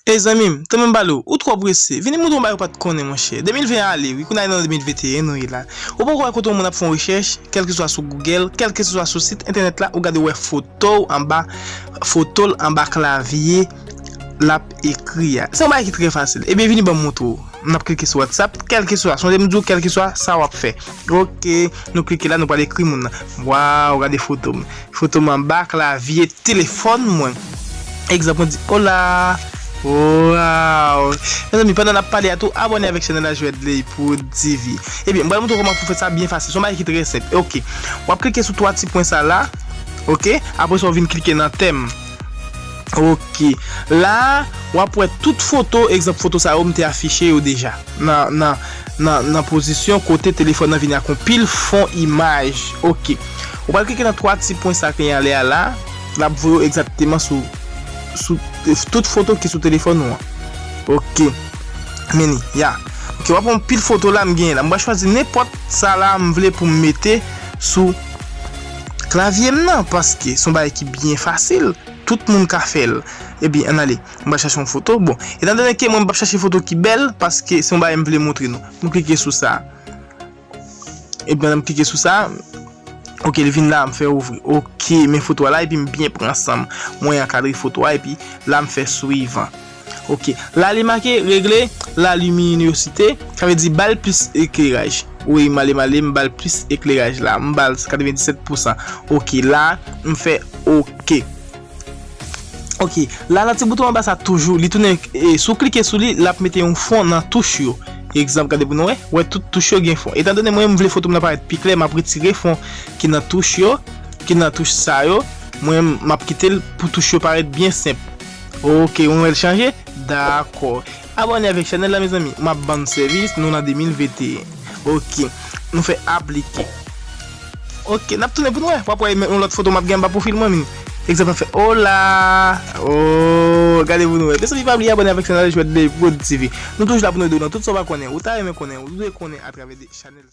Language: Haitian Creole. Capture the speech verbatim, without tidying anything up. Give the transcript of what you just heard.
Ey zanmi m, tanmen m pale w, ou twò prese. Vini montre w bagay ou pa t konnen, monchè. De mil ven ale, wi, kounye a nan de mil venteyen nou ye la. Ou poko wè kote yon moun ap fè yon rechèch, kèlkeswa sou Google, kèlkeswa sou sit entènèt la, ou gade w wè foto w anba, foto l anba klavye l ap ekri a. Se yon bagay ki trè fasil. Ebyen, vini ban m montre w. N ap klike sou WhatsApp, kèlkeswa, sonje m di w kèlkeswa sa w ap fè. Ok, nou klike la, nou pral ekri moun nan. Waw, gade foto m. Foto m anba klavye telefòn mwen. Egzanp, mwen di, "Hola." Waw. Mezanmi, pandan n ap pale a tou, abòne avèk chanèl la Jwèt Leypoud T V. Ebyen, mwen pral montre w kòman pou fè sa byen fasil. Se yon bagay ki trè senp. Ok. W ap klike sou twa ti pwen sa la. Ok. Apre sa, w vin klike nan tèm. Ok. La, w ap wè tout foto, egzanp foto sa yo, m te afiche yo deja. Nan, nan, nan, nan pozisyon kote telefòn nan vini ak yon pil fon imaj. Ok. Ou pral klike nan twa ti pwen sa k gen anlè a la. L ap voye w egzakteman sou, sou tout foto ki sou telefòn ou an. Ok. Meni, ya. Ok, w ap wè yon pil foto la m genyen la. M pral chwazi nenpòt sa la m vle pou m mete sou klavye m nan, paske se yon bagay ki byen fasil. Tout moun ka fè l. Ebyen, ann ale. M pral chache yon foto. Bon, etandone ke mwen m p ap chache foto ki bèl, paske se yon bagay m vle montre nou. M klike sou sa. Ebyen, m klike sou sa. Ok, li vin la, m fè ouvri. Ok, men foto a la, epi m byen pran san m. Mwen ankadre foto a, epi la, m fè swivan. Ok, la, li make regle la luminosité, sa vle di ba l plis ekleraj. Wi, m ale, m ale, m ba l plis ekleraj la. M ba l katrevenndisèt pousan. Ok, la, m fè ok. Ok, la nan ti bouton anba sa toujou, li tounen, e, si w klike sou li, l ap mete yon fon nan touch yo. Egzanp, gade pou nou wè, wè tout touch yo gen fon. Etandone mwen, m vle foto m nan parèt pi klè, m ap retire fon ki nan touch yo, ki nan touch sa yo. Mwen, m ap kite l pou touch yo parèt byen senp. Ok, ou wè l chanje? Dakò. Abòne avèk chanèl la, mezanmi. M ap ban n sèvis, nou nan de mil venteyen. Ok. Nou fè aplike. Ok, n ap tounen pou nou wè. W ap wè yon lòt foto m ap gen anba pwofil mwen, men. Egzanp, m ap fè, "Hola." Oh, gade pou nou wè. Mezanmi, pa bliye abòne avèk chanèl Jwèt Leypoud T V. Nou toujou la pou nou ede w nan tout sa w pa konnen. Ou ta renmen konnen, ou dwe konnen atravè de chanèl.